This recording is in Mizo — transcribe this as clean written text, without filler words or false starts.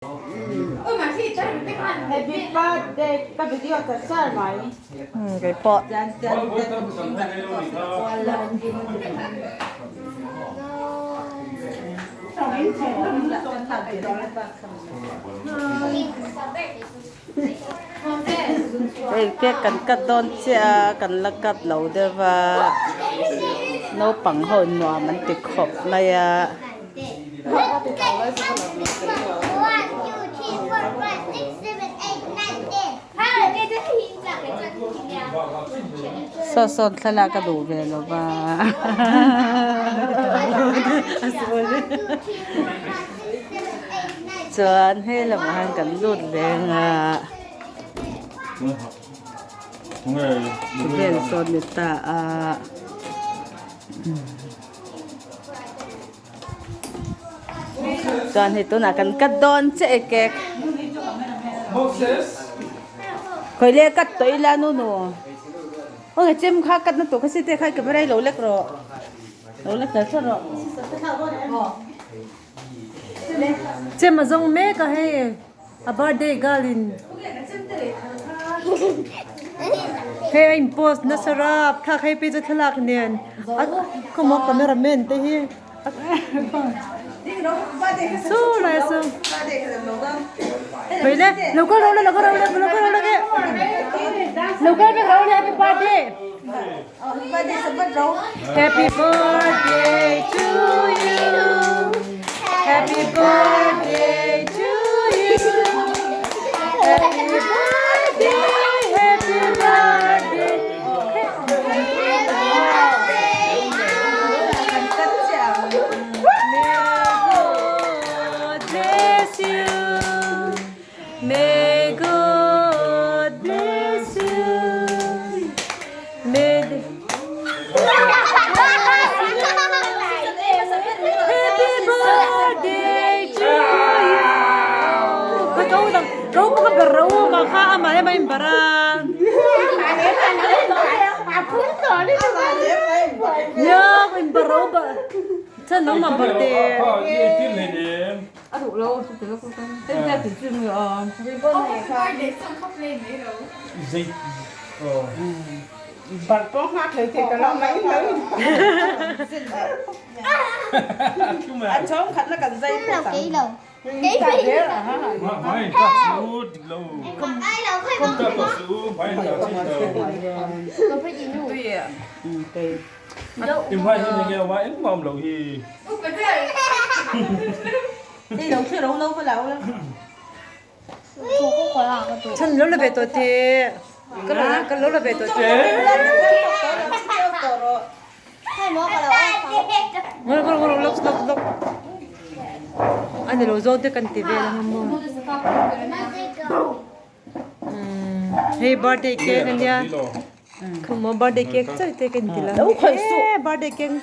Happy birthday ka video ta char mai. Kei pawh. Hei cake kan cut dawn chiah a kan la cut lo deuh va naupang ho nuam an ti khawp mai a. Saw sawn thlalak a duh ve lo va chuan he lamah hian kan lut leng a vel sawn ni ta a. Chuan hei tunah kan cut dawn chiah e cake. Khawi le cut tawh ila nu nu. Aw he chem kha cut na tur kha si te kha camera hi lo lek rawh. Lo lek tel thlawt rawh. Chem a zawng mek a hei a birthday girl in hei a in post nasa rap thlak hei phei chu thlalak nen a khawmaw camera man te hi saw lai a saw hei le lo kal rawh le lo kal rawh le lo kal rawh le lo kal vek rawh le happy birthday happy birthday to you happy birthday to you happy birthday happy birthday May God bless you May God bless you May the Happy birthday to you Ka ko dang ko ka ber ro ma kha ama em in bara Ya in baro ba chan nang ma birthday A duh lo chu ti lo ku kan te te ti chu mi a. Bar pawh nghak hlei thei ta lo mai lo. A chhawng khatna kan zai phawt ang. Chan lo la ve tawh teh ka lo ka lo la ve tawh teh. Ngawr ngawr ngawr lawk lawk lawk a ni lo zawng te kan ti vel ang maw hei birthday cake a nia khawmaw birthday cake chauh te kan ti la e birthday cake